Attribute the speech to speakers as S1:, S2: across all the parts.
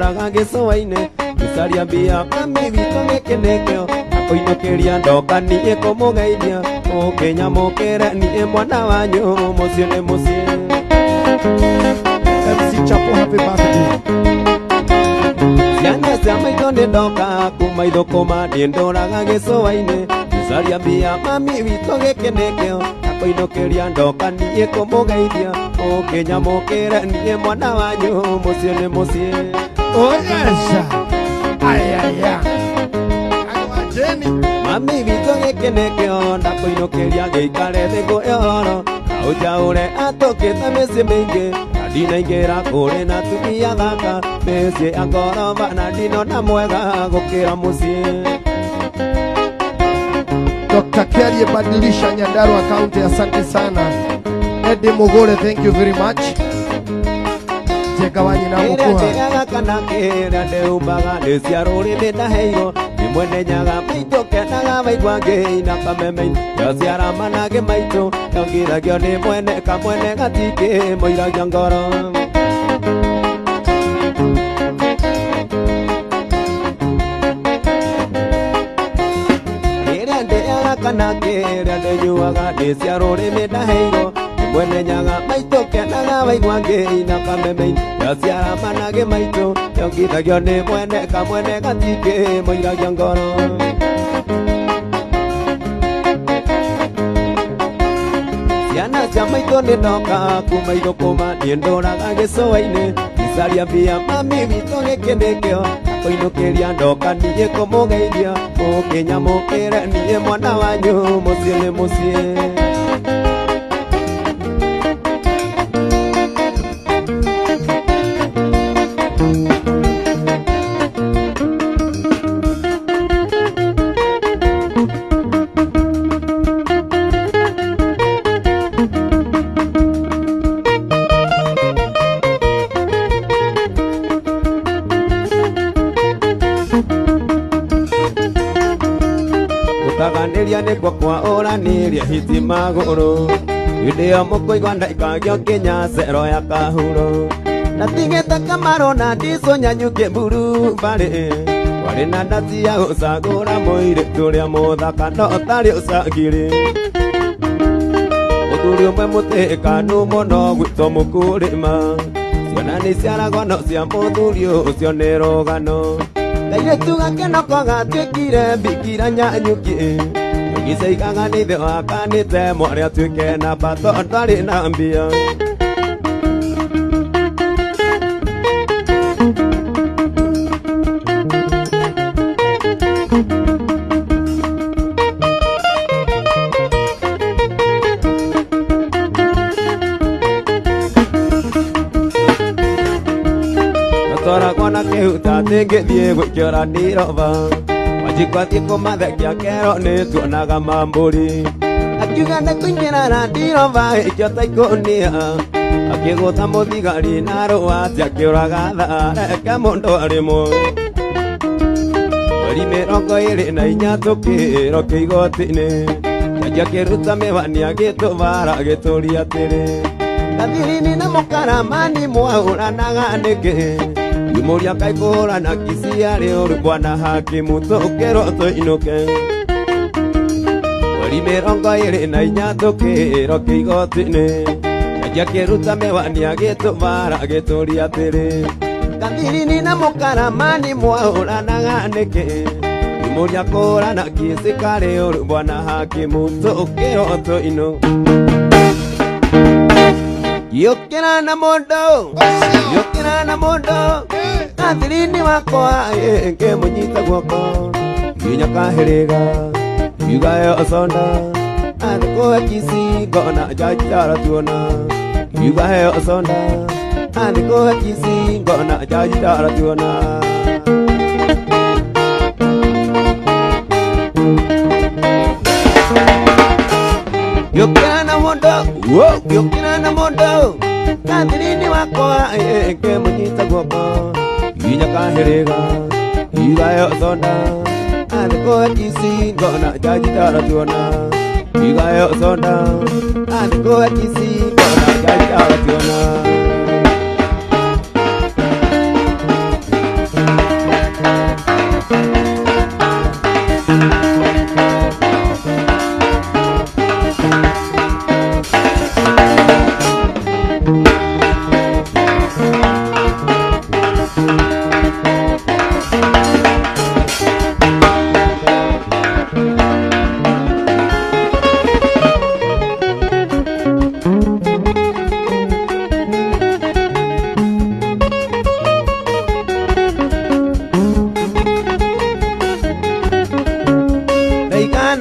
S1: ndũraga gĩcũa-inĩ gĩcaria mbia mami witũ gĩkĩ nĩkĩo akũinũkĩria ndoka niĩ kũmũgeithia ũkĩnyamũkĩre niĩ mwana wanyu mũciĩ nĩ mũciĩ.
S2: MC Chapo, happy birthday.
S1: Ciana cia maitũ nĩ ndoka kuma ithũkũma niĩ ndũraga gĩcũa-inĩ gĩcaria mbia mami witũ gĩkĩ nĩkĩo akũinũkĩria ndoka niĩ kũmũgeithia ũkĩnyamũkĩre niĩ mwana wanyu mũciĩ nĩ mũciĩ.
S2: Oh yes. Ay ay ay. Agwajeni.
S1: Mami witũ gĩkĩ nĩkĩo ndakũinũkĩria gĩikare thĩ ngũhe ũhoro kaũnjaũre atũkĩte mĩciĩ mĩingĩ na ndinaingĩra kũrĩ na atumia thaka mĩciĩ ya ngoroba na ndinona mwega gũkĩra mũciĩ.
S2: Dr. Kerry badilisha Nyandarua County, asante sana. Eddie Mugure, thank you very much. Jenga wanyi na
S1: Kĩrĩa
S2: mukuha.
S1: njĩraga kana kĩrĩa ndĩhumbaga nĩ cia rũrĩmĩ ndaheirwo nĩ mwene nyaga maitũ kenaga waigua ngĩina kameme-inĩ yaciara managĩ maitũ yongithagio nĩ mwene kamwene gatingĩ mũiragia ngoro. Kĩrĩa ndĩaga kana kĩrĩa ndĩnyuaga nĩ cia rũrĩmĩ ndaheirwo nĩ mwene nyaga maitũ kenaga waigua ngĩina kameme-inĩ yaciara managĩ maitũ yongithagio nĩ mwene kamwene gatingĩ mũiragia ngoro. Ciana cia maitũ nĩ ndoka kuma ithũkũma niĩ ndũraga gĩcũa-inĩ gĩcaria mbia mami witũ gĩkĩ nĩkĩo akũinũkĩria ndoka niĩ kũmũgeithia ũkĩnyamũkĩre niĩ mwana wanyu mũciĩ nĩ mũciĩ. Gũtaganĩria nĩkuo kwa ũranĩria hiti magũrũ hĩndĩ ĩyo mũkũigua ndaikagio nginya cero ya kahuro na tigĩte kamarũ na ndicũ nyanyuke mburu mbarĩ warĩ na ndati ya gũcagũra mũirĩtu ũrĩa mũthaka no ũtarĩ ũcangĩrĩ mũthuri ũmwe mũtĩkanu mũno gwitũ mũkũrĩma ciana nĩ ciaragwo no cia mũthuri ũcio nĩ rũgano kairĩtu gakenoko gatuĩkire mbikira nyanyuki ũgĩceigaga nĩ ithe wakanĩte mwarĩ atuĩke namba tondũ ndarĩ na mbia. Natwaragwo na kĩhuta ngĩthiĩ gwĩkĩra ndiroba wanjikwa thiĩ kũmathekia kero nĩ tuonaga mambũri akiuga nĩ kũingĩra na ndiroba ĩkĩo ta ikũnia akĩgũtha mũthigari na rũa atĩ akĩũraga thaa reke mũndũ arĩmwo mweri 24 tũkĩĩrwo kĩigoti-inĩ jaji akĩruta mĩwani agĩtũbara agĩtũria atĩrĩ Kathirini na mũkaramani mwahũranaga nĩkĩ ngĩmũria kaikũhũrana Kisii arĩ ũru bwana hakimu tũkĩrwo tũinũke mweri 24 tũkĩĩrwo kĩigoti-inĩ jaji akĩruta mĩwani agĩtũbara agĩtũria atĩrĩ Kathirini na mũkaramani mwahũranaga nĩkĩ ngĩmũria kũhũrana Kisii karĩ ũru bwana hakimu tũkĩrwo tũinũke. Yokera na mũndũ yokera na mũndũ Kathirini wakwa ngĩmũnyita guoko nginya kahĩrĩga ngiuga yo sonda athikũhe Kisii ngona jaji ndaratuona ngiuga heo sonda athikũhe Kisii ngona jaji ndaratuona. Yokera na mũndũ yokera na mũndũ Kathirini wakwa ngĩmũnyita guoko nginya kahĩrĩga ngiuga yo sonda athikũhe Kisii ngona jaji ndaratuona ngiuga yo sonda athikũhe Kisii ngona jaji ndaratuona.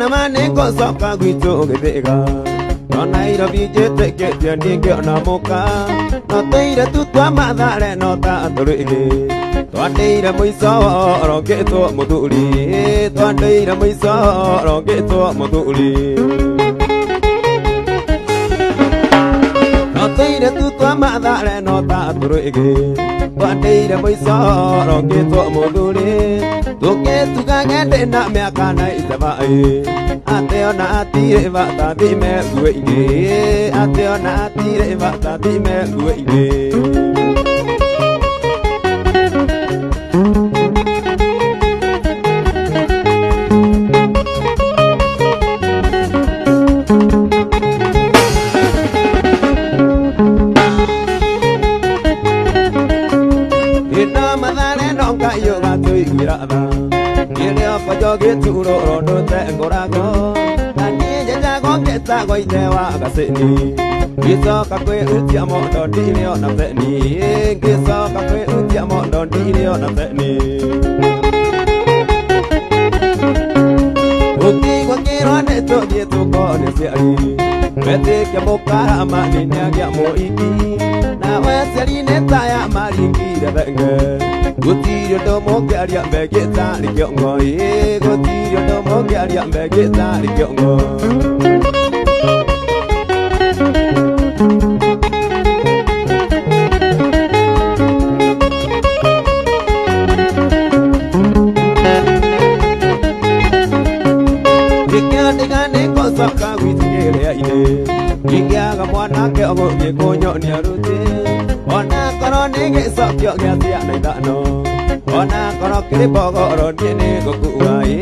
S1: Na ma nĩngũcoka gwitũ Gĩthĩga no Nairobi njĩtĩkĩtie ndingĩona mũka no tũire tu twa Mathare no ta tũrĩgĩ twandĩire mũico rongĩtwo mũthuri twandĩire mũico rongĩtwo mũthuri no tũire tu twa Mathare no ta tũrĩgĩ twandĩire mũico rongĩtwo mũthuri tũkĩtugage ndĩ na mĩaka na ithabai atĩ ona atirĩ bata thime nguo ingĩ atĩ ona atirĩ bata thime nguo ingĩ. Ina Mathare no Ngai ũgatũiguĩra tha kĩrĩa kwanjo gĩturo rondũte ngũrago na niĩ njenjagwo ngĩtagwo ithe wa gacĩni ngĩcoka kwĩhutia mondo ndirĩ ona beni ngĩcoka kwĩhutia mondo ndirĩ ona beni ũkĩigua kĩrwa nĩ tũthiĩ tũkone ciari wetĩkia mũkarama nĩ nĩagĩa mũiki nawe ciari nĩ taya maringire thenge gũtirĩ ũndũ mũngĩaria megĩtarĩ kĩongo ĩ gũtirĩ ũndũ mũngĩaria megĩtarĩ kĩongo. Ngĩkĩandĩka nĩngũcoka gwitũ kĩrĩa-inĩ ingĩaga mwanake ũgũthiĩ kũnyonia rũtĩ ona korwo nĩ gĩcokio gĩa ciana ithano ona korwo kĩrĩ mbogoro niĩ nĩngũkua ĩ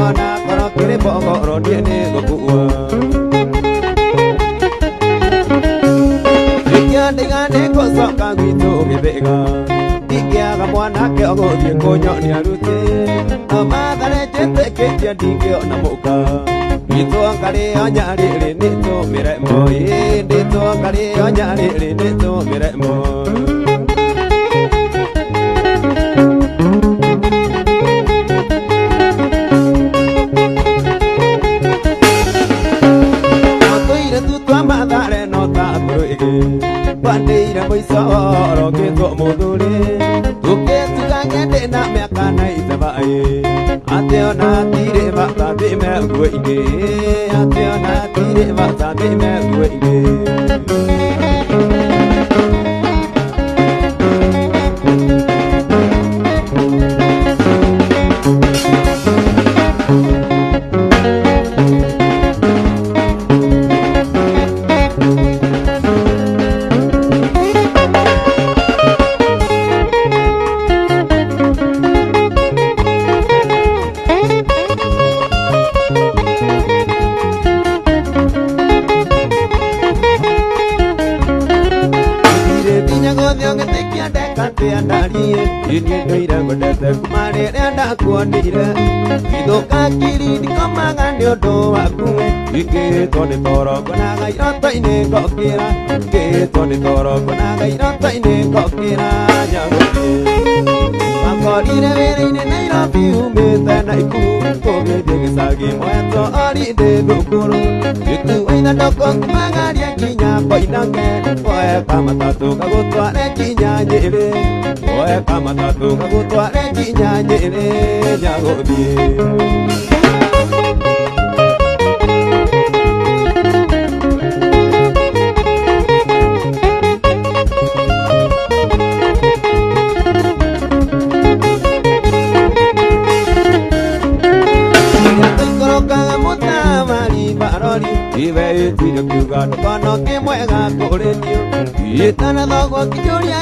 S1: ona korwo kĩrĩ mbogoro niĩ nĩngũkua. Ngĩkĩandĩka nĩngũcoka gwitũ Gĩthĩga ingĩaga mwanake ũgũthiĩ kũnyonia rũtĩ no Mathare njĩtĩkĩtie ndingĩona mũka gwitũ ngarĩo nyarĩrĩ nĩtũmĩre moi ndĩtwo ngarĩo nyarĩrĩ nĩtũmĩre moi. No tũire tu twa Mathare no ta tũrĩgĩ twandĩire mũico rongĩtwo mũthuri tũkĩtugage ndĩ na mĩaka na ithabai atĩ ona atirĩ bata thime nguo ingĩ atĩ ona atirĩ bata thime nguo ingĩ. Niĩ ndũire ngwendete kuma rĩrĩa ndakuonire ithũka kiri ndikomaga nĩ ũndũ waku ingĩtwo nĩ toro ngonaga iroto-inĩ ngokĩra ngĩtwo nĩ toro ngonaga iroto-inĩ ngokĩra nyagũthiĩ wakorire wĩra-inĩ Nairobi umĩte Naikuru tũgĩthiĩ gĩcagi mwetwo orindĩ thukuru gĩkuo ithandũkũ kumagaria nginya Koinange woe kamatatũ gagũtware nginya Nyĩrĩ woe kamatatũ gagũtware nginya Nyĩrĩ nyagũthiĩ. Iwe ĩtirio kiuga ndũkono kĩmwega kũrĩ niĩ ĩtana thoguo kĩnjũria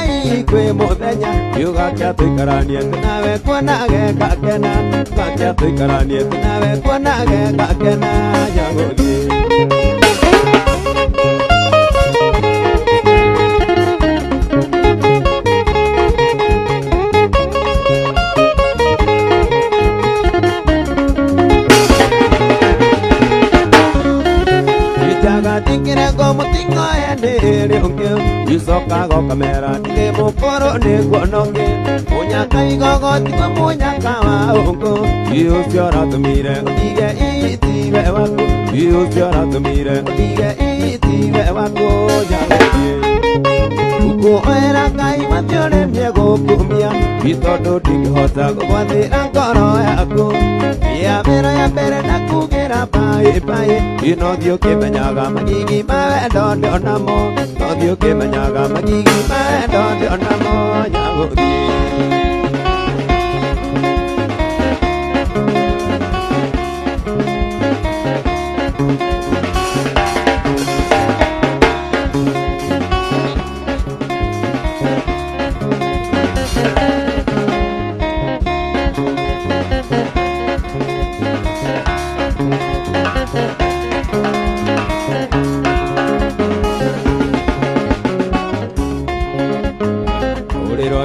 S1: kwĩ mũthenya kiuga kĩa tũikaranie tĩ nawe kuonage ngakena kiuga kĩa tũikaranie tĩ nawe kuonage ngakena nyagũthiĩ. Icoka gokamera ndĩ mũkũrũ nĩguo nongĩ mũnyaka igogo tiguo mũnyaka wa ũngũ ũcio ũratũmire ũtige itiwe waku ũcio aratũmire ũtige tiwe waku nyagũthiĩ Ukuoera Ngai mathiũrĩmie gũkumia tondũ ndingĩhota gũgwathĩra ngoro yaku ya mbere ya mbere na kugĩra mbaĩ mbaĩ no thiĩ ũkĩmenyaga magigi ma wendo ndĩonamo no thiĩ ũkĩmenyaga magigi ma wendo ndĩonamo nyagũthiĩ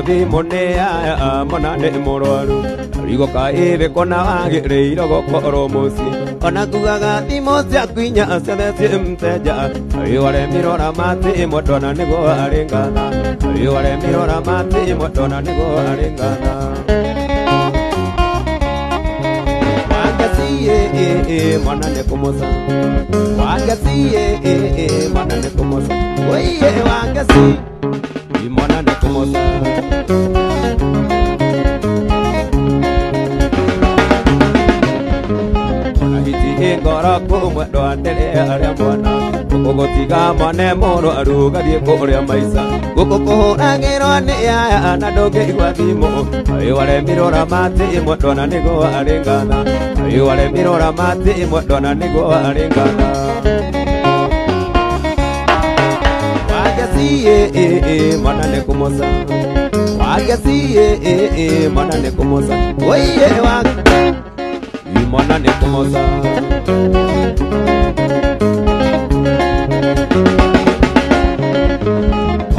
S1: Thimũ nĩ aya mona nĩ mũrwaru rigo kaĩrĩ kona wagĩrĩirwo gũkorwo mũciĩ ona kugaga thimũ ciaku inya ciothe ciĩ mteja waremirwo ramati ĩmwe ndona nĩguo arĩ ngatha waremirwo ramati ĩmwe ndona nĩguo arĩ ngatha Wangeci mwana nĩ kũmũca Wangeci mwana nĩ kũmũca oiye Wangeci mwana nĩ kũmũca Ngoro kumwe ndwandĩrĩ arĩa mwana gũkũgũtiga mwane mũrwaru gathiĩ kũrĩa maica gũkũ kũhũragĩrwo nĩ aya na ndũngĩigua thimũ waremirwo ramati ĩmwe ndona nĩguo arĩ ngatha waremirwo ramati ĩmwe ndona nĩguo arĩ ngatha Wangeci mwana nĩ kũmũca Wangeci mwana nĩ kũmũca oiye mwana nĩ kũmũca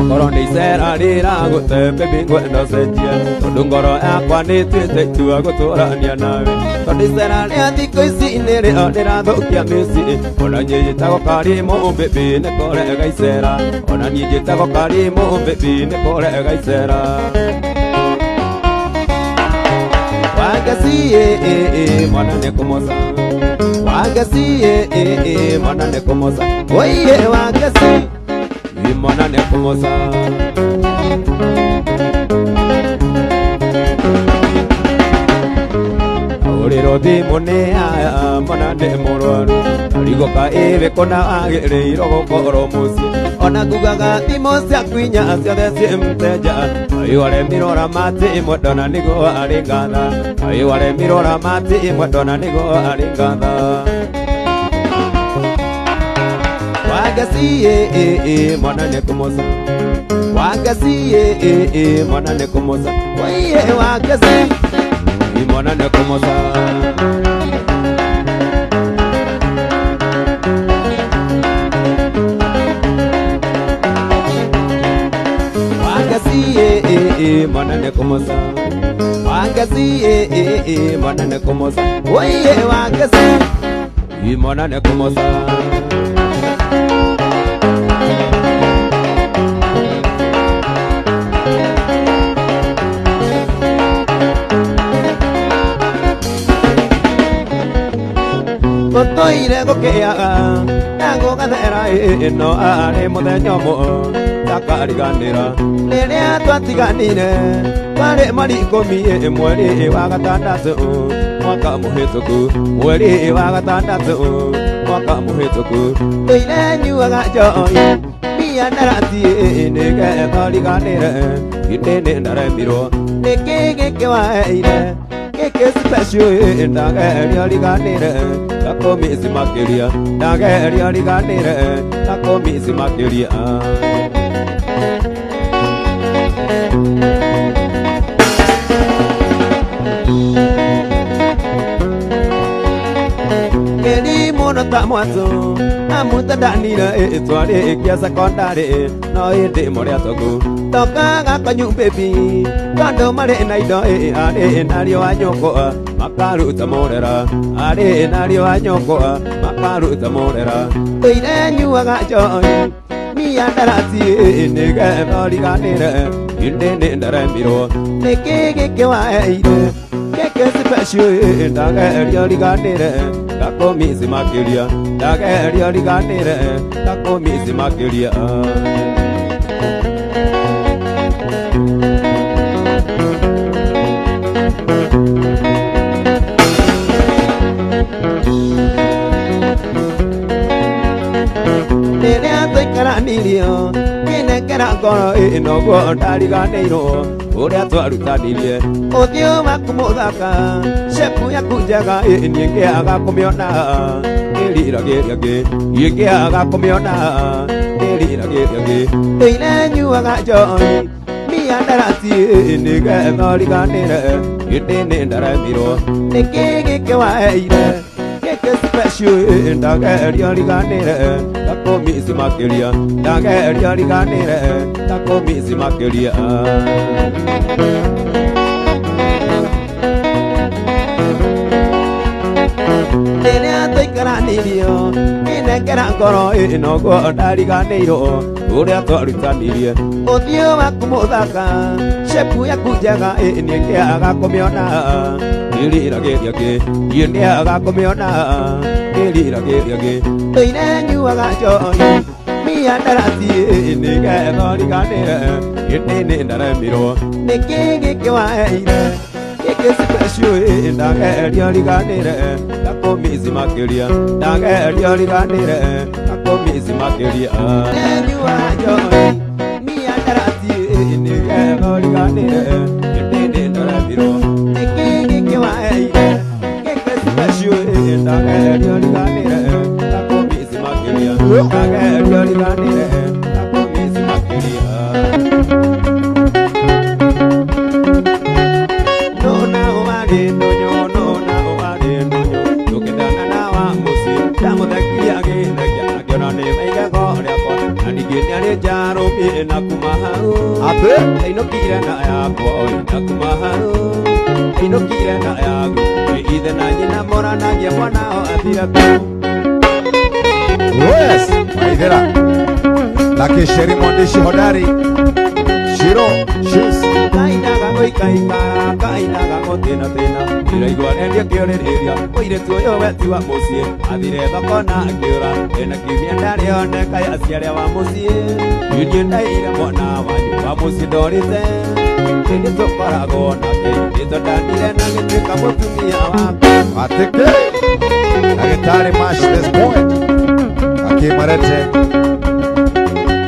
S1: Ngoro nĩ icera rĩragũte baby ngwenda ũcenjie tondũ ngoro yakwa nĩtuĩte itua gũtũrania nawe tondũ icera rĩa thikũ ici nĩrĩo rĩrathũkia mĩciĩ ona niĩ njĩtagwo Karimũ baby nĩ kũrega icera ona niĩ njĩtagwo Karimũ baby nĩ kũrega icera Wangeci mwana nĩ kũmũca Wangeci mwana nĩ kũmũca oiye Wangeci mwana nĩ kũmũca Ahũrĩrwo thimũ nĩ aya mwana nĩ mũrwaru rigo kaĩrĩ kona wagĩrĩirwo gũkorwo mũciĩ ona kugaga thimũ ciaku inya ciothe ciĩ mteja waremirwo ramati ĩmwe ndona nĩguo arĩ ngatha waremirwo ramati ĩmwe ndona nĩguo arĩ ngatha Wangeci mwana nĩ kũmũca Wangeci mwana nĩ kũmũca oiye Wangeci mwana nĩ kũmũca Wangeci mwana nĩ kũmũca Wangeci mwana nĩ kũmũca oiye Wangeci mwana nĩ kũmũca Gũtũire gũkĩaga na gũgathera ĩno arĩ mũthenya ũmwe ndakariganĩra rĩrĩa twatiganire twarĩ mweri ikũmi mweri wa gatandatũ mwaka mũhĩtũku mweri wa gatandatũ mwaka mũhĩtũku ndũire nyuaga njohi mbia ndarati nĩgetha ũriganĩre indĩ nĩ ndaremirwo nĩkĩ gĩkĩ waheire gĩkĩ special ndageria ũriganĩre ndakũmici makĩria ndageria ũriganĩre ndakũmici makĩria Kĩrimũ ta mwatũ amutandanire twarĩkia sekondarĩ no ĩndĩ mũrĩ atũgu tokaga kwanyu baby tondũ marĩ na indo arĩ nario wa nyũkwa makaruta mũrera arĩ nario wa nyũkwa makaruta mũrera ndũire nyuaga njohi miandarati nĩgetha ũriganĩre indĩ nĩ ndaremirwo nĩkĩ gĩkĩ waheire Gĩkĩ special ndageria riganĩre ndakũmici makĩria ndageria riganĩre ndakũmici makĩria. Rĩrĩa twaikaranirio ngĩnengera ngoro ĩnoguo ndariganĩirwo ũrĩa twarutanirie ũthiũ waku mũthaka cepu yaku njega niĩ ngĩaga kũmĩona ĩriragĩria ngĩ niĩ ngĩaga kũmĩona ĩriragĩria ngĩ ndũire nyuaga njohi mĩandarati nĩgetha ũriganĩre ĩndĩ nĩ ndaremirwo nĩkĩ gĩkĩ waheire gĩkĩ special ndageria riganĩre ndakũmici makĩria ndageria riganĩre ndakũmici makĩria. Rĩrĩa twaikaranirio ngĩnengera ngoro ĩnoguo ndariganĩirwo ũrĩa twarutanirie ũthiũ waku mũthaka cepu yaku njega niĩ ngĩaga kũmĩona ĩriragĩria ngĩ niĩ nĩaga kũmĩona ĩriragĩria ngĩ ndũire nyuaga njohi mĩandarati nĩgetha ũriganĩre ĩndĩ nĩ ndaremirwo nĩkĩ gĩkĩ waheire gĩkĩ special ndageria riganĩre ndakũmici makĩria ndageria riganĩre ndakũmici makĩria. Nyuaga njohi mĩandarati nĩgetha ũriganĩre ĩndĩ nĩ ndaremirwo nĩkĩ gĩkĩ waheire gĩkĩ special ndageria riganĩre ndakũmici makĩria ndageria riganĩre ndakũmici makĩria. Na kumahau
S2: Ape
S1: ainokire na yakwa oi na kumahau ainokire na yagu ithe na nyina moranagia mwana o athira kuu.
S2: Yes, Maithera Lakini mwandishi hodari Shiro Shoes
S1: kainaga gũikaikara kainaga gũtĩna-tĩna ndĩraigua rendio kĩũrĩrĩria mũirĩtu ũyũ weti wa mũciĩ athire thoko na akĩũra ena kiumia ndarĩoneka aciari wa mũciĩ niĩ ndaire mwana wanyu wa mũciĩ ndorĩte ĩndĩ tũkoragwo nake nĩtwendanire na gĩtuĩka mũtumia wakwa.
S2: Ateke Daktari Mash this point Akimarete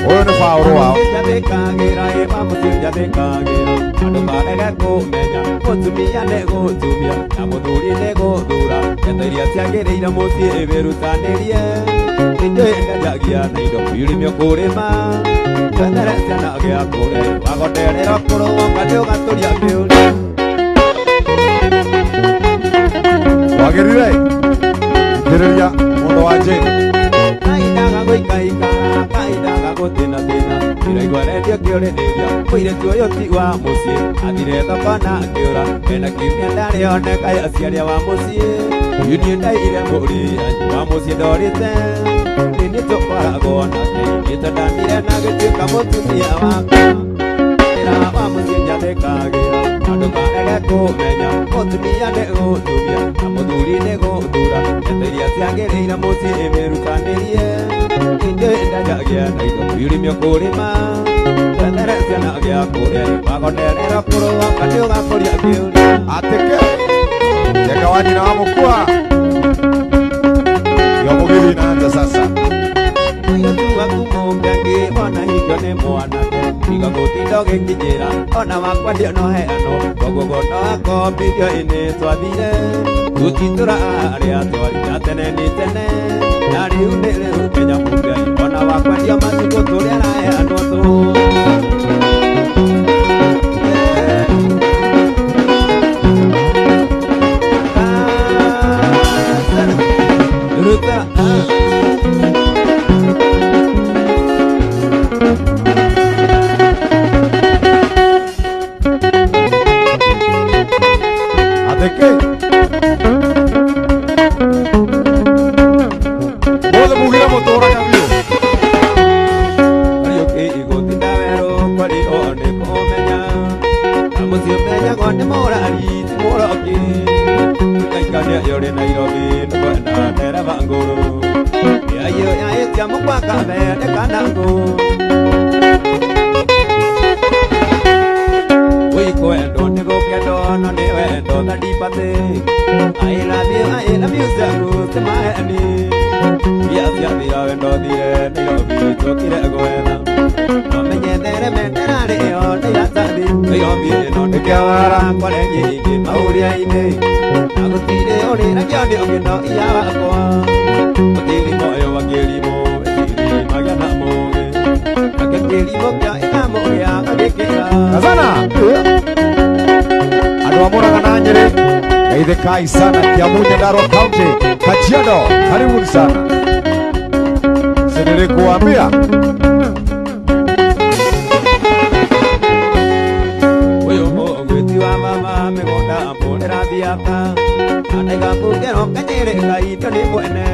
S2: Ũyũ nĩ faũrũ wao.
S1: Njathĩkagĩra ĩ wa mũciĩ njathĩkagĩra andũ marege kũmenya mũtumia nĩ gũtumia na mũthuri nĩ gũthura ndeto iria ciagĩrĩire mũciĩ wĩrutanĩrie nĩnjũĩ ndenjagia na indo irĩmio kũrĩma twethere ciana gĩa kũrĩa wagonderera kũrũga nĩ ũgatũria kĩũria.
S2: Wagĩrire Thĩrĩria mũndũ wa Jane
S1: kainaga gũikaikara kainaga gũtĩna-tĩna ndĩraigua rendio kĩũrĩrĩria mũirĩtu ũyũ ti wa mũciĩ athire thoko na akĩũra ena kiumia ndarĩoneka aciari wa mũciĩ niĩ ndaire mũrĩ wa mũciĩ ndorĩte nĩ tũkoragwo nake nĩtwendanire na gĩtuĩka mũtumia wakwa wa mũciĩ njathĩkagĩra andũ marege kũmenya mũtumia nĩ gũtumia na mũthuri nĩ gũthura ndeto iria ciagĩrĩire mũciĩ wĩrutanĩrie nĩnjũĩ ndenjagia na indo irĩmio kũrĩma twethere ciana gĩa kũrĩa wagonderera kũrũga nĩ ũgakũria kĩũria.
S2: Ateke Jeka wa nyina wa mũkua Yo mũgithi inaanza sasa.
S1: Mũirĩtu waku mũkenge ona hingio nĩ mwanake tiga gũtinda ũgĩkinyĩra ona wakwa ndionoheanwo koguo gono akombithio ĩnĩ twathire tũtitũra arĩa twari na tene nĩ tene na rĩu nĩ rĩu Kenya mũngai ona wakwa ndio matukũ tũrĩa araheanwo tũhũ. Ruta
S2: Ateke Bothe mugire mũtũraga biũ.
S1: Kariũki igũtinda werũ kwarĩ o nĩ kũmenya na mũciĩ ũmenyagwo nĩ mũrari ti mũroki Kaikania yore Nairobi nĩkwenda ndereba ngũrũ Yayo yaĩtia mũkwaka mbere kana ngũ Wĩkwendwo nĩgũkendwo no nĩ wendo thandibate I love you ciaku ti maheni Mbia ciathira wendo thire Nairobi njũkire gwetha Nomenyethere mendera rĩo nĩ iratathi Nairobi ĩno nĩ kĩawara kware nyingĩ maũrĩa-inĩ Na gũtirĩ ũrĩragio nĩ ũngĩ no iya wakwa Gũtirĩ moyo wa kĩrimũ ĩtirĩ magĩa na mũgĩ Nake kĩrimũ kĩa ĩkamũgĩa agĩkĩra
S3: Kazana Andũ a Murang'a na Nyeri geithĩkai sana Kiambu Nyandarua County Kajiado karibuni sana. Si nilikuambia
S1: Ũyũ mũgwĩti wa mama mĩgũnda mbũrĩra thiata Andaiga mbungero kanyĩrĩ kaitũ nĩ mwene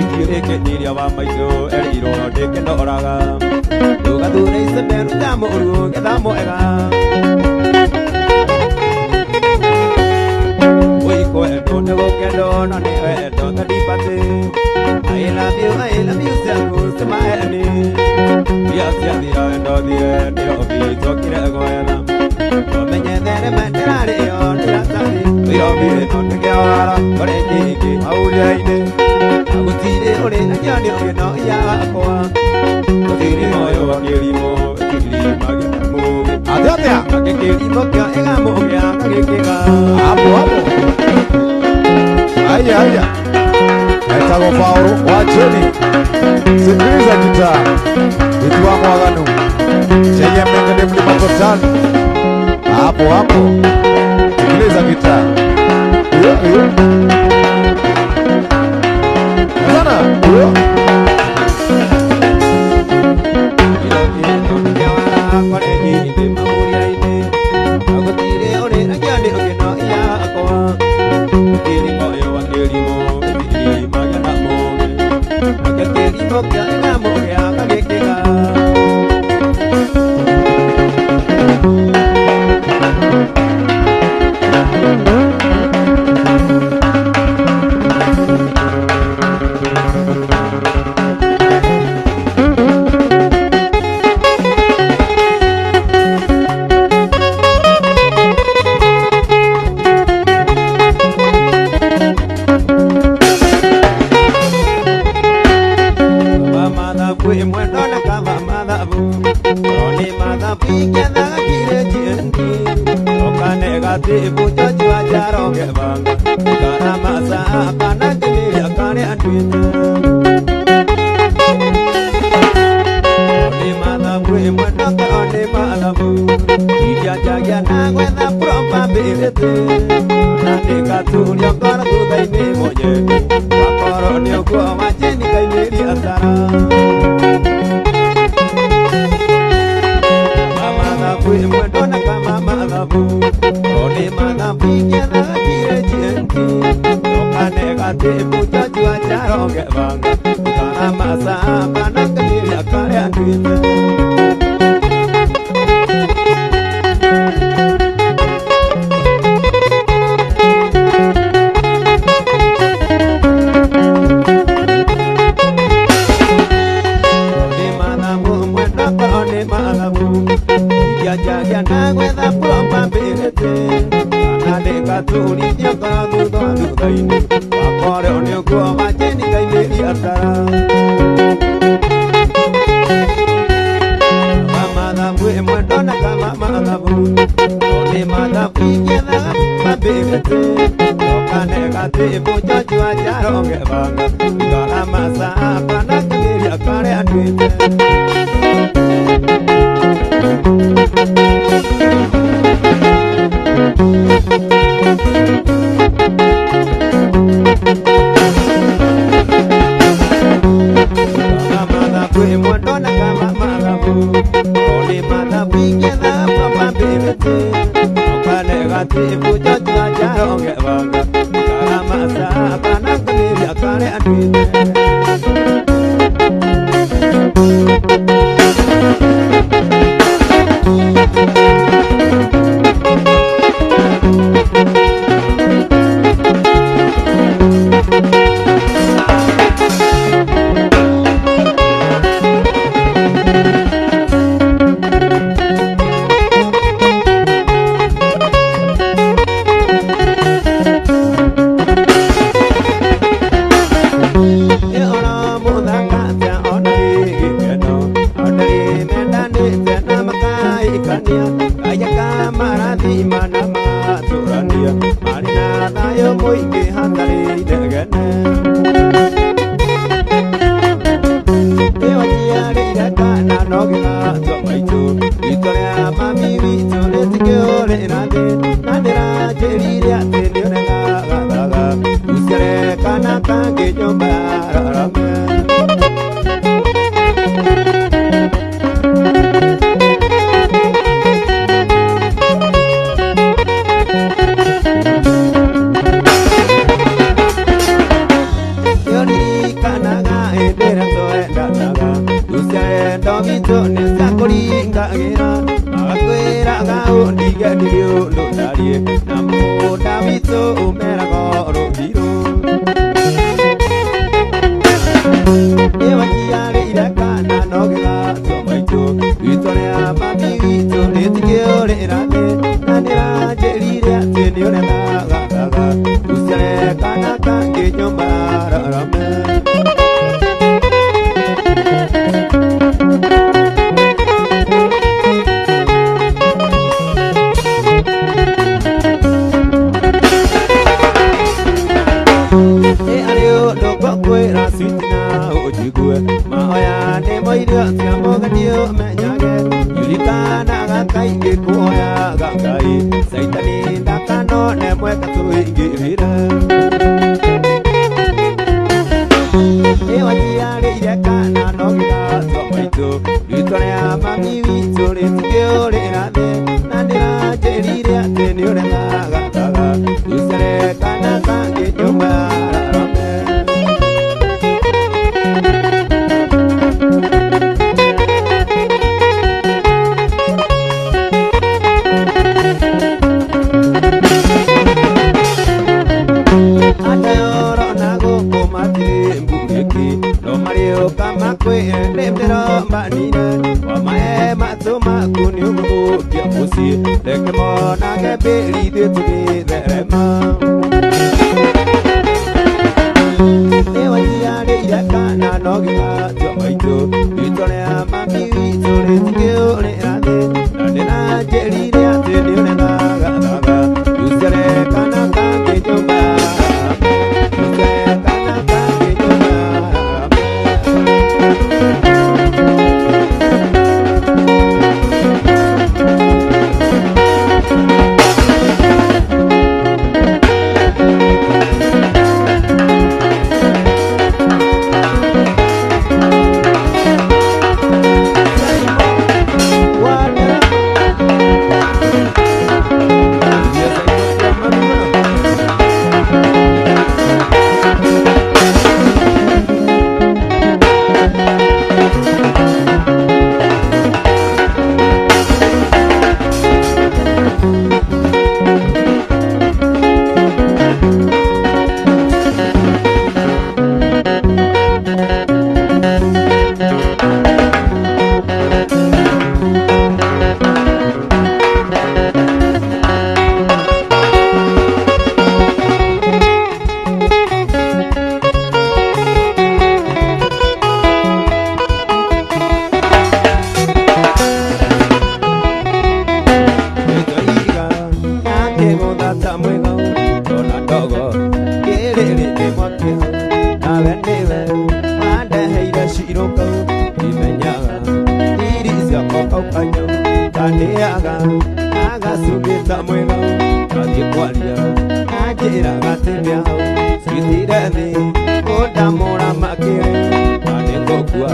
S1: Ithiũrĩkĩnyiria wa maitũ erirwo ndĩkĩnoraga Ndũgathure icembe ruta mũru getha mwega Wĩkwendwo nĩgũkendwo no nĩ wendo thandibate I love you ciaku ti maheni Mbia ciathira wendo thire Nairobi njokire gwetha Ũmenyethere mendera rĩo nĩ iratathi Nairobi ĩno nĩ kĩawara kũrĩ nyingĩ maũrĩa-inĩ Na gũtirĩ ũrĩragio nĩ ũngĩ no iya wakwa Gũtirĩ moyo wa kĩrimũ ĩtirĩ magĩa na mũgĩ
S3: Atĩa atĩa
S1: Nake kĩrimũ kĩa ĩgamũgĩa gagĩkĩga
S3: hapo hapo. Haya haya. Etagwo Paulo wa Jeni. Sikiliza gitaa. Itiwa mwaganu. Chenye mengene mlima Total. Hapo hapo. Sikiliza gitaa. Iyo iyo. Sana. Iyo.
S1: Nairobi ĩno nĩ kĩawara kũrĩ nyingĩ maũrĩa-inĩ Na gũtirĩ ũrĩragio nĩ ũngĩ no iya wakwa Gũtirĩ moyo wa kĩrimũ ĩtirĩ magĩa na mũgĩ Nake kĩrimũ kĩa ĩgamũgĩa gagĩkĩga Maria marĩ na thayũ mũingĩ hatarĩ inegene. Nĩwaciarĩire kana no gĩgatua maitũ riko rĩa mami witũ rĩtikĩũrĩra thĩ na ndĩranjĩrire atĩ nĩũregagathaga ũciare kana kangĩ nyũmba ya rarame. Nĩũririkanaga hĩndĩ ĩrĩa twendanaga ũciare witũ nĩciakũringagĩra magakwĩraga ũndige ndirĩ ũndũ ndariĩ na mũgũnda witũ ũmeraga rũthirũ. Nĩwaciarĩire kana no gĩgatua maitũ rĩtwa rĩa mami witũ rĩtikĩũrĩra thĩ na nĩranjĩrire atĩ nĩũregagathaga ũciare kana kangĩ nyũmba ya rarame. Nĩ arĩ ũndũ ngũkwĩra switi na ũnjigue mahoya nĩmo irio cia mũgeni ũmenyage iririkanaga kaingĩ kuoyaga Ngai caitani ndakanone mweka tũingĩrĩre. Nĩwaciarĩire kana no gĩgatua maitũ rĩtwa rĩa mami witũ rĩtikĩũrĩra thĩ na ndĩranjĩrire atĩ nĩũregagathaga ũciare kana kangĩ nyũmba ya rarame. Andũ gũkũ matirĩ mburĩki no marĩũka makwĩre nĩndĩrombanire wamae matũ maku nĩũgũthũkia mũciĩ reke monage mbĩri ithuĩ tũgĩtherema. Nĩwaciarĩire kana no gĩgatua maitũ rĩtwa rĩa mami witũ rĩtikĩũrĩra thĩ na ndĩranjĩrire atĩ nĩũregagathaga ũciare kana kangĩ nyũmba ya rarame. Ũciare kana kangĩ nyũmba ya rarame. Nĩtwaiga akĩgũtha mwĩgo ona ndogo kĩrĩrĩ mwakĩ nawe nĩwe wandeheire cirũkau imenyaga iri ciakwa kau kanyau kanĩaga agacumbĩ ta mwĩgo athiĩ kwaria anjĩraga atĩ mĩahau citire thĩ kũndamũra makĩrĩ na nĩngũkua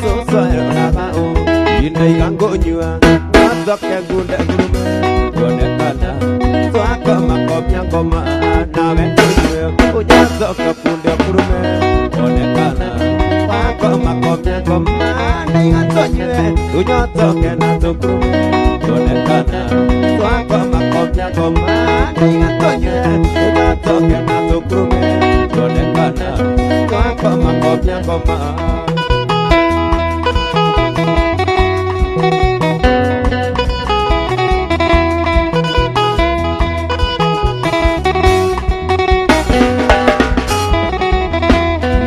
S1: cũcũ eroraga ũũ indaiga ngũnyua ngathoke ngunde ngurume kuonekana twakoma komia ngoma nawe tũnyue ũnyathoke kunde ngurume kuonekana wakoma komia ngoma ndaiga tũnyue tũnyothoke na tũkurume kuonekana twakoma komia ngoma ndaiga tũnyue tũnyothoke na tũkurume kuonekana twakoma komia ngoma.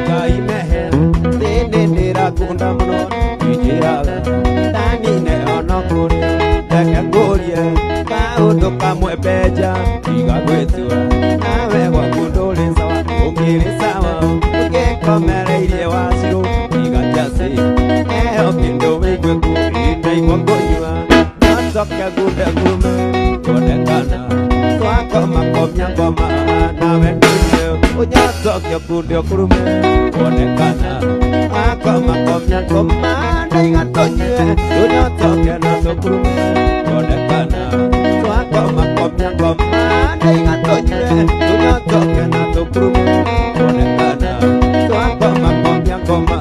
S1: Ngai mehe thĩnĩ ndĩrakunda mũno injĩraga ndanine ona kũrĩa reke ngũrie kaũndũ kamwe mbenja tiga gwĩta komia ngoma nawe ndũnyue ũnyotoke ũkunde ũkurume kuonekana twakoma komia ngoma ndaiga tũnyue tũnyotoke na tũkurume kuonekana twakoma komia ngoma ndaiga tũnyue tũnyotoke na tũkurume kuonekana twakoma komia ngoma.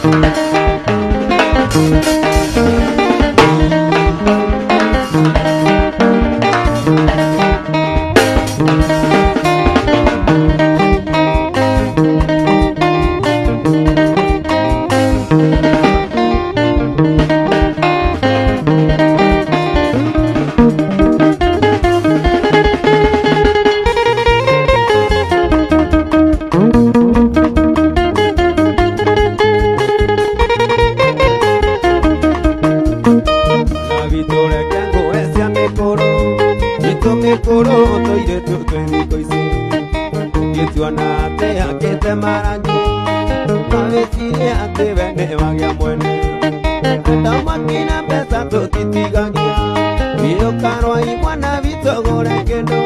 S3: Thank
S1: Wĩhakĩte marangi Mawĩcirie atĩ we nĩ wagĩa mwene Enda mwaki na mbeca tũtitigagia Wĩũkarwa imwana witũ gũre kĩndũ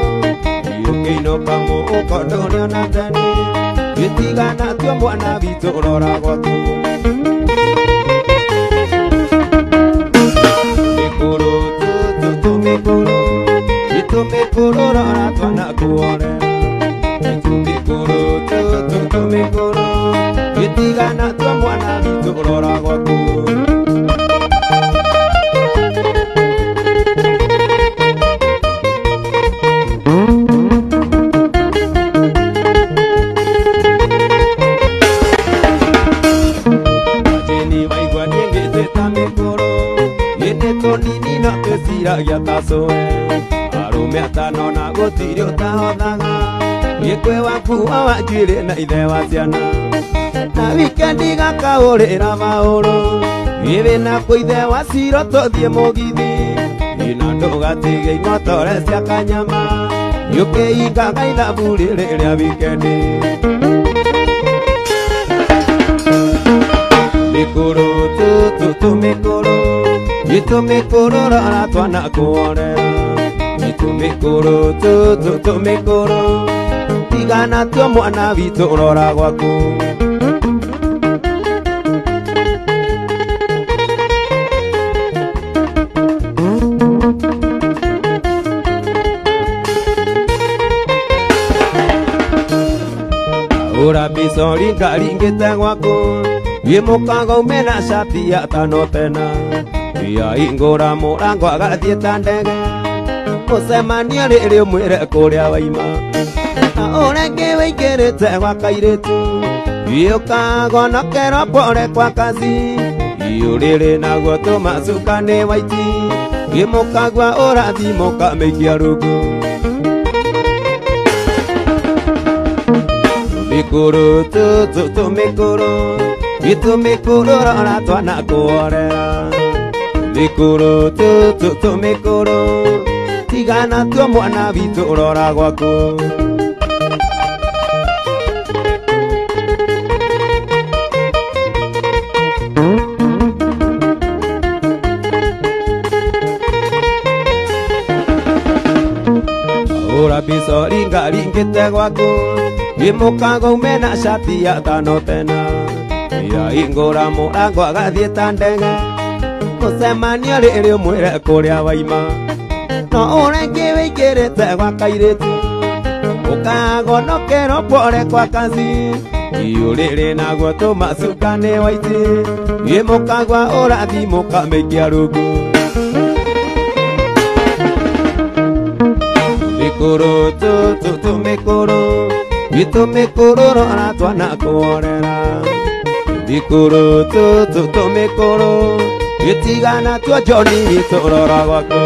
S1: Ũkĩinũka mũhuko ndũrĩona tene Wĩtigana tuo mwana witũ rora gwaku Mĩkũrũ tũtũ mĩkũrũ Itũ mĩkũrũ rora twana kuorera Itũ mĩkũrũ tũtũ mĩkũrũ Wĩtigana tuo mwana witũ rora gwaku Twĩciragia ta cũwe Arũme atano na gũtirĩ ũtahothaga Gĩkwe waku wa njuĩrĩ na ithe wa ciana Na wikendi gakaũrĩra maũrũ Ĩrĩ na kũ ithe wa ciro tũthiĩ mũgithi Ina ndũgatige ing'otore cia kanyama Yũkĩingaga ithabu rĩrĩ rĩa wikendi Mĩkũrũ tũtũ mĩkũrũ Itũ mĩkũrũ rora twana kuorera Itũ mĩkũrũ tũtũ mĩkũrũ Tigana tuo mwana witũ rora gwaku Ura mbica ringaringĩte gwaku Wĩ mũkago ume na cati ya tano tena Ya ingũra mũrango agathiĩ ta ndege Mũcemanio rĩrĩ ũmwĩre kũrĩa waima Na ũrengĩ wĩingĩrĩte gwa kairĩtu Ũkagonokerwo pore kwa kazi Ũrĩrĩ naguo tũmacuka nĩ waiti Wĩ mũkagua ũrathi mũkamĩikia rungu Mĩkũrũ tũtũ mĩkũrũ Itũ mĩkũrũ rora twana kuorera Mĩkũrũ tũtũ mĩkũrũ Tigana tuo mwana witũ rora gwaku Ura mbica ringaringĩte gwaku Wĩ mũkago ume na cati ya tano tena Ya ingũra mũrango agathiĩ ta ndege Mũcemanio rĩrĩ ũmwĩre kũrĩa waima No ũrengĩ wĩingĩrĩte gwa kairĩtu Ũkagonokerwo pore kwa kazi Ũrĩrĩ naguo tũmacuka nĩ waiti Wĩ mũkagua ũrathi mũkamĩikia rungu Mĩkũrũ tũtũ mĩkũrũ Itũ mĩkũrũ rora twana kuorera Mĩkũrũ tũtũ mĩkũrũ Tigana tuo Johnny witũ rora gwaku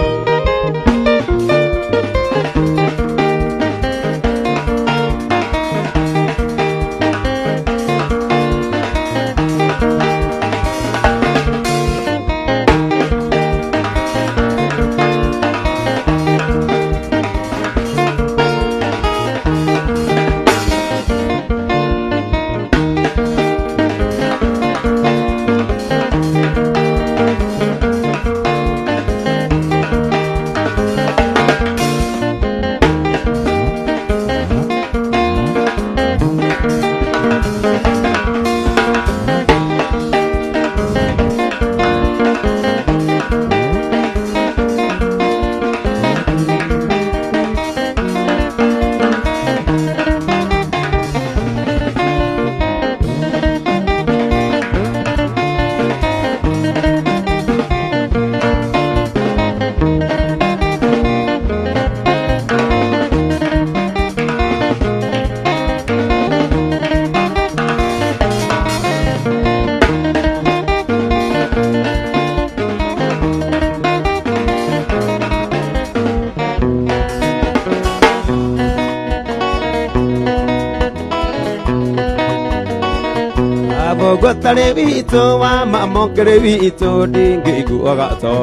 S1: Gũtarĩ witũ wa mamũkĩrĩ witũ ndingĩiguaga to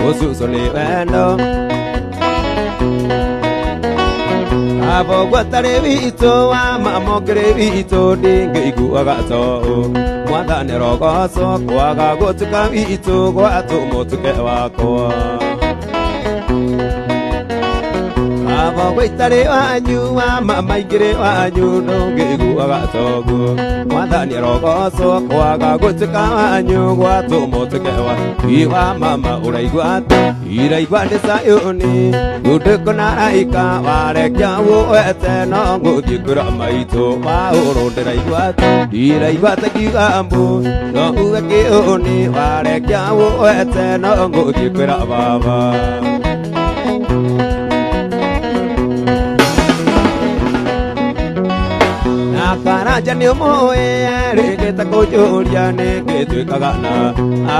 S1: ũcucu nĩ wendo Abo gwatarĩ witũ wa mamokĩrĩ witũ ndingĩiguaga toũ mwathani rogocwo kwaga gũtuka witũ gwatũmũtuke wakwa Abo gwatarĩ wanyu wa mamaingĩrĩ wanyu ndũngĩiguaga toguo mwathani rogocwo kwaga gũtuka wanyu gwatũmũtuke wa mama ũraigua iraigua ndĩ Sayuni ndũndĩkũ na raika warekia wuete no ngũthiĩ kwĩra maitũ wa ũrũ ndĩraigua ndiraigua ta ngiuga mbu no uge kĩũni warekia wuete no ngũthiĩ kwĩra baba. Karanja nĩ ũmũĩ rĩngĩta kũnjũria nĩngĩtuĩkaga na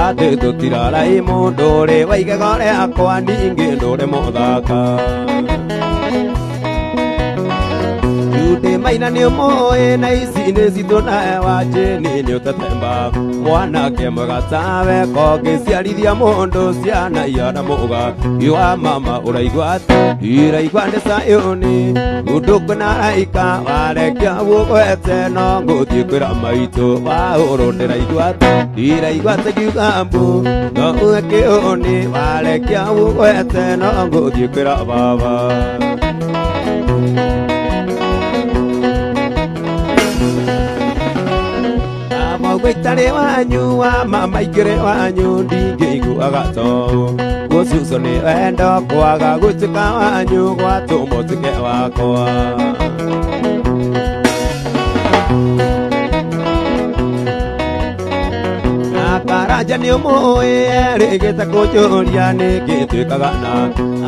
S1: atĩ tũtirarai mũndũ ũrĩ wa igego rĩakwa ningĩ ndũrĩ mũthaka Jude Maina nĩ ũmũĩ na ici nĩ citũ nawe wa Jane nĩ ũtetemba mwanake mwega tawe kongĩciarithia mũndũ ciana iana mũga iwa mama ũraigua iraigua nĩ Sayuni ũndũ na raika warekia wũgwete no ngũthiĩ kwĩra maitũ wa ũrũ ndĩraigua ndiraigua ta ngiuga mbu no uge kĩũni warekia wũgwete no ngũthiĩ kwĩra baba. Gwatarĩ wanyu wa mamaingĩrĩ wanyu ndingĩiguaga toũ gũcucwo nĩ wendo kwaga gũtuĩka wanyu gwatũmũtuke wakwa. Na Karanja nĩ ũmũĩ rĩngĩta kũnjũria nĩngĩtuĩkaga na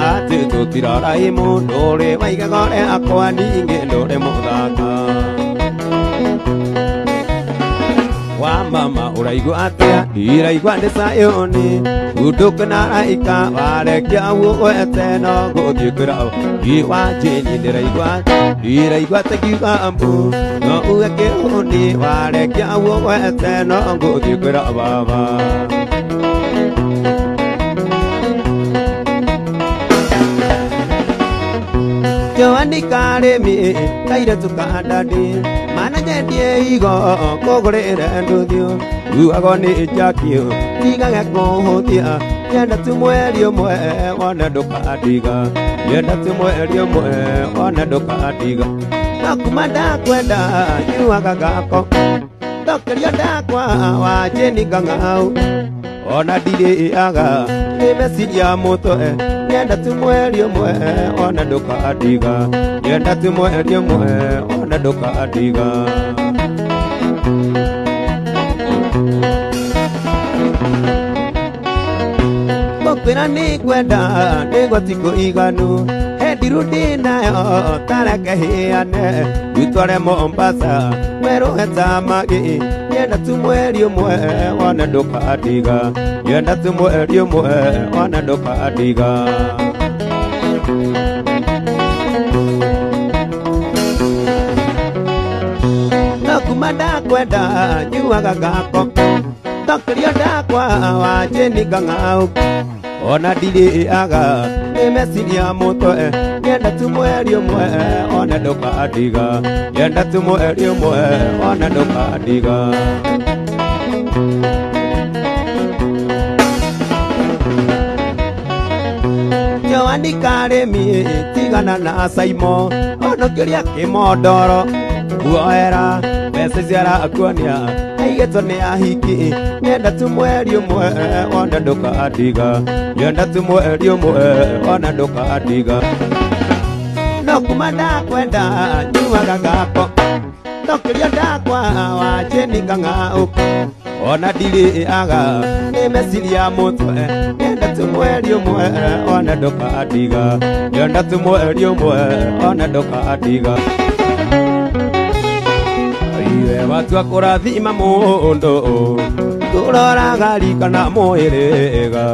S1: atĩ tũtirarai mũndũ ũrĩ wa igego rĩakwa ningĩ ndũrĩ mũthaka. Wa mama ũraigua atĩa ndiraigua ndĩ Sayuni ũndũ na raika warekia wũgwete no ngũthiĩ kwĩra wa Jane ndĩraigua ndiraigua ta ngiuga mbu no uge kĩũni warekia wũgwete no ngũthiĩ kwĩra baba. Joani Karĩmi kairĩtu ka ndadi mana nyendie igo kũgũrĩre nduthio ruago nĩ njakio ndigage kũhũthia nyenda tu mweri ũmwe wone ndũkandiga nyenda tu mweri ũmwe wone ndũkandiga no kuma ndakwenda nyuaga gako ndokeria ndakwa wa Jane Ngang'au ona ndirĩaga nĩ meciria mũtwe nyenda tu mweri ũmwe ona ndũkandiga nyenda tu mweri ũmwe ona ndũkandiga. Ngũkwĩra nĩngwenda nĩguo ti kũiganu he ndiru ndĩnayo tareke hĩane witware Mombasa werũhe ta magĩ nyenda tu mweri ũmwe wone ndũkandiga nyenda tu mweri ũmwe wone ndũkandiga. No kuma ndakwenda nyuaga gako ndokerio ndakwa wa Jane Ngang'au ona ndirĩaga nĩ meciria mũtwe nyenda tu mweri ũmwe one ndũkandiga nyenda tu mweri ũmwe one ndũkandiga. Joani Karĩmi tigana na Saimo onokĩria kĩmondoro kuoera mbeca icio arakuonia aigĩtwo nĩ ahiki nyenda tu mweri ũmwe wone ndũkandiga nyenda tu mweri ũmwe wone ndũkandiga. No kuma ndakwenda nyuaga gako ndokerio ndakwa wa Jane Ngang'au ona ndirĩaga nĩ meciria mũtwe nyenda tu mweri ũmwe wone ndũkandiga nyenda tu mweri ũmwe wone ndũkandiga. Iwe watua kũrathima mũndũ ndũroraga rika na mũhĩrĩga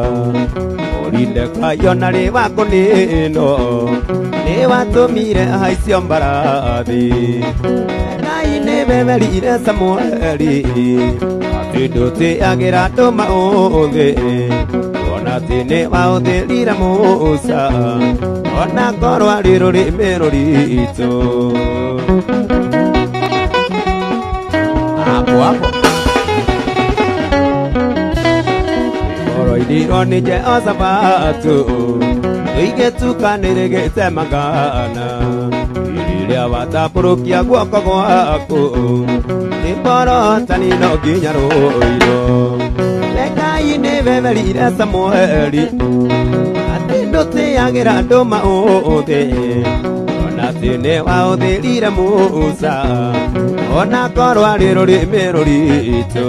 S1: ũrinde kayona rĩ wako nĩno nĩ watũmire haicio mbarathi Ngai nĩ beberire Samueli atĩ ndũtĩagĩra andũ maũthĩ ona atĩ nĩ waũthĩrire Musa Ona korwo arĩ rũrĩmĩ rũritũ.
S3: Hapo hapo.
S1: Oroinirwo nĩ Jehoshafatu tũigĩtukanĩrĩ gĩtemangana rĩrĩa watambũrũkia guoko gwaku nĩmborotani no nginya rũirwo. Ngai nĩwe werire Samueli atĩ ndũtĩagĩra andũ maũthĩ ona atĩ nĩwaũthĩrire Musa ona korwo arĩ rũrĩmĩ rũritũ.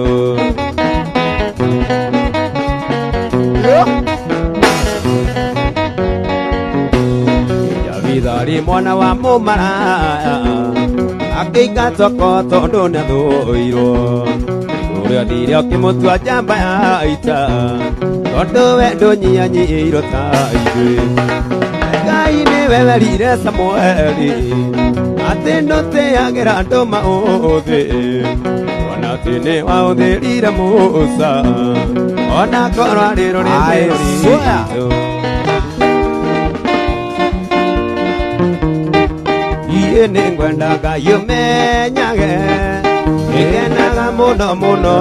S1: Jabithari mwana wa mũmaraya akĩingatwo ko tondũ nĩathũirwo. Ũrĩa athire ũkĩmũtua njamba ya ita tondũ we ndũnyihanyiihirwo ta ithuĩ. Ngai nĩwe werire Samueli atĩ ndũtĩagĩra andũ maũthĩ ona atĩ nĩwaũthĩrire Musa ona korwo arĩ rũrĩmĩ rũritũ. Iĩ nĩngwenda Ngai ũmenyage nĩngenaga mũno mũno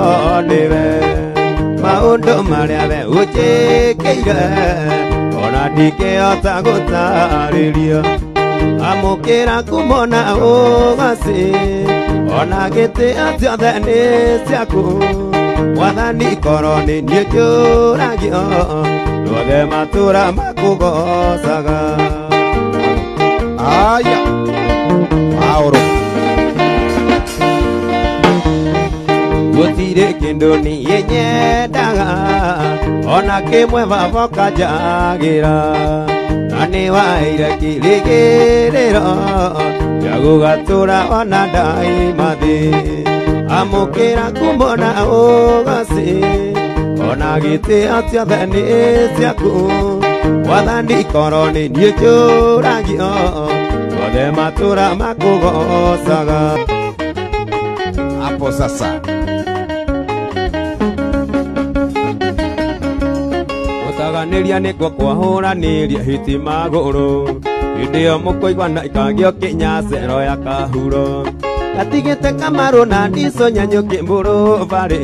S1: nĩwe maũndũ marĩa we ũnjĩkĩire ona ndingĩhota gũtarĩria. Amũkĩra ngumo na ũgaci ona gĩtĩo ciothe nĩ ciaku. Mwathani korwo nĩ niĩ njũragio ruothe matũra makũgoocaga.
S3: Aya. Paũrũ.
S1: Gũtirĩ kĩndũ niĩ nyendaga ona kĩmwe baba ũkanjagĩra na nĩwaheire kĩrĩgĩrĩro gĩa gũgatũra ona ndaima thĩ. Amũkĩra ngumo na ũgaci ona gĩtĩo ciothe nĩ ciaku. Mwathani korwo nĩ niĩ njũragio ruothe matũra makũgoocaga.
S3: Hapo sasa.
S1: Gũtaganĩria nĩkuo kwahũranĩria hiti magũrũ hĩndĩ ĩyo mũkũiguana ikagĩo kĩnyacero ya kahuro. Gatigĩte kamarũ na ndicũ nyanyũkĩ mbũrũ barĩ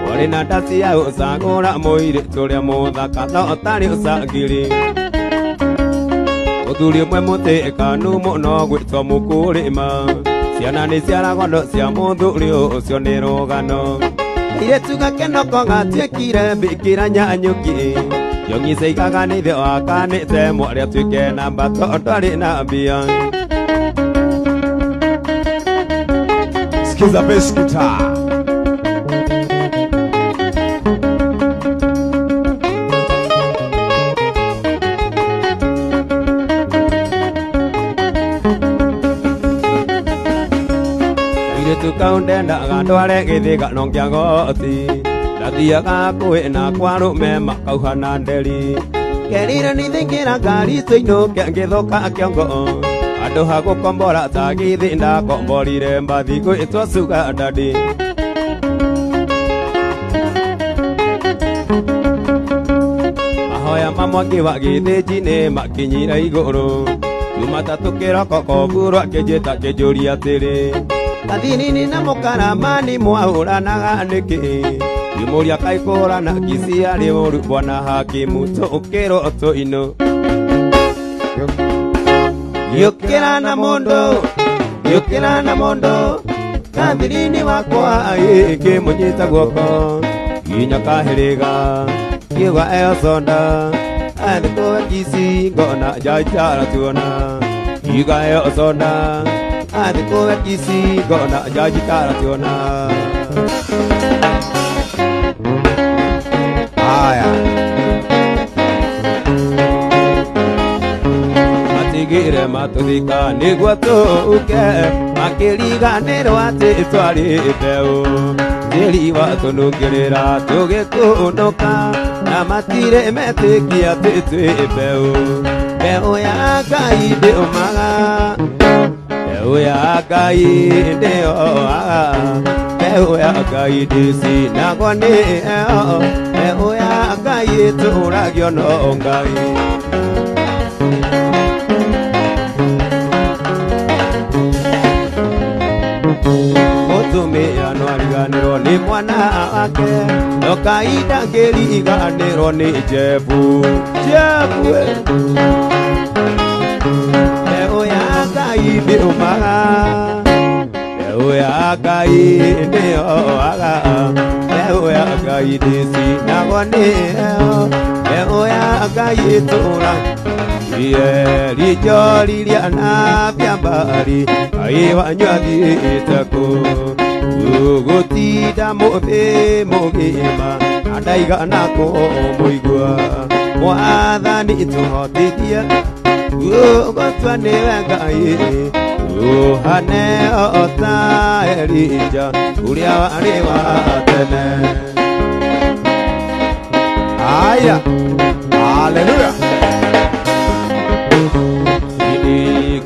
S1: ũrĩ na ndaci ya ũcagũra mũirĩtu ũrĩa mũthaka no ũtarĩ ũcangĩri. Mũthuri ũmwe mũtĩkanu mũno gwĩtwo mũkũrĩma ciana nĩ ciaragwo no cia mũthuri ũcio nĩ rũgano. Kairĩtu gakenoko gatuĩkire mbĩkĩra nyanyũki Jong'i caigaga nĩ ithe wakanĩte mwarĩ atuĩke namba tondũ arĩ na mbia.
S3: Sikiza bass guitar.
S1: Kairĩtu kau ndendaga ndware gĩthĩgano kĩa goti ndathiaga hakuhĩ na kwa arũme makauhana nderi. Kerire nĩthĩngĩra ngari tũinũke ngĩthũka kĩongo andũ ha gũkombora ta gĩthĩ ndakomborire mbathi gwĩtwo sugar daddy. Mahoya ma mwangi wa gĩthĩnji nĩ makinyire igũrũ Jumatatũ kĩroko koburo akĩnjĩta akĩnjũria atĩrĩ Kathinini na mũkaramani mwahũranaga nĩkĩ? Ngĩmũria kaĩ kũhũrana Kisii arĩ ũru bwana hakimu tũkĩrwo tũinũ. Gĩũkĩra na mũndũ, gĩũkĩra na mũndũ Kathinini wakwa kĩmũnyita guoko nginya kahĩrĩga kiuga ĩyo sonda andĩkũwe Kisii ngona njanjara tuona kiuga ĩyo sonda andĩkũwe Kisii ngona njanjara tuona.
S3: Aya.
S1: Matigire matũthika nĩguo tũũke makĩriganĩrwo atĩ twarĩ mbeũ tĩri watũnungĩrĩra tũgĩkũnũka na matirĩ metĩkia atĩ twĩ mbeũ. Mbeũ ya Ngai ndĩũmaga, mbeũ ya Ngai ndĩoaga, mbeũ ya Ngai ndĩcinagwo nĩ ĩyo, mbeũ ya Ngai ĩtũragio no Ngai. Mũtumia no ariganĩrwo nĩ mwana wake no kainda ngĩriganĩrwo nĩ Jebu Jebu we. Mbeũ ya Ngai ndĩũmaga mbeũ ya Ngai ndĩyoaga mbeũ ya Ngai ndĩcinagwo nĩyo mbeũ ya Ngai ĩtũũra Rijoriria na byambari ai wanyuathiĩte kũ gũtinda mũthĩ mũgima na ndaigana kũmũigua Mwathani tũhotithie gũtua nĩwe Ngai ũhane o ta Elija ũrĩa warĩ wa tene.
S3: Haya, haleluya.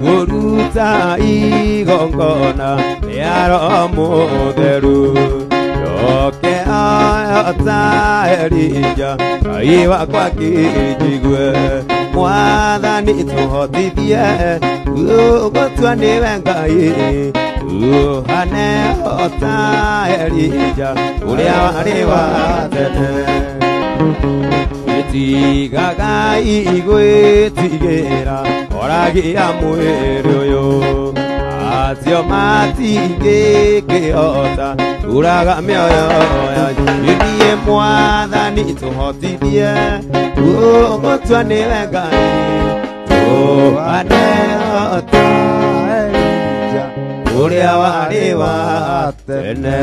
S1: Ngũruta igongona rĩa Roho Mũtheru njoke o ta Elija Ngai wakwa kĩnjigue Mwathani tũhotithie gũtua nĩwe Ngai ũhane o ta Elija ũrĩa warĩ wa tene. Itigagai gwĩtigĩra oragia mwĩrĩ ũyũ acio matingĩkĩhota kũraga mĩoyo yanyu ithiĩ Mwathani tũhotithie gũtua nĩwe Ngai tũhane o ta
S3: Elija
S1: ũrĩa warĩ wa tene.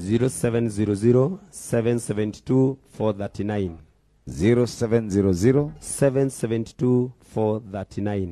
S1: 0700 772 439
S3: 0700
S1: 772 439.